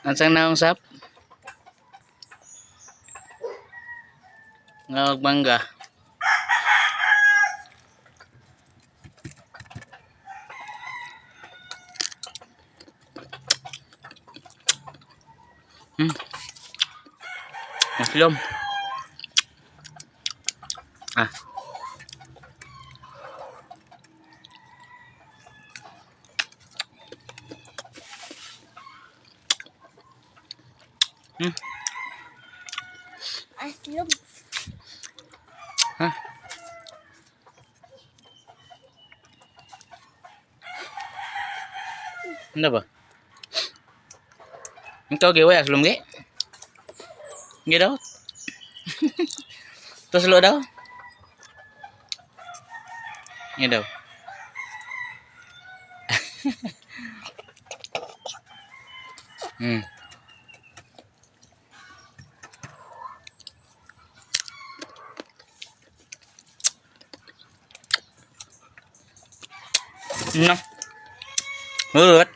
Unsang naong sap? Nga mangga. Maslom. Ah. Aslom. Ha? Ano ba? Ikaw giway aslom gi? Gi daw? Tuslo daw? Gi daw. No. Hurt.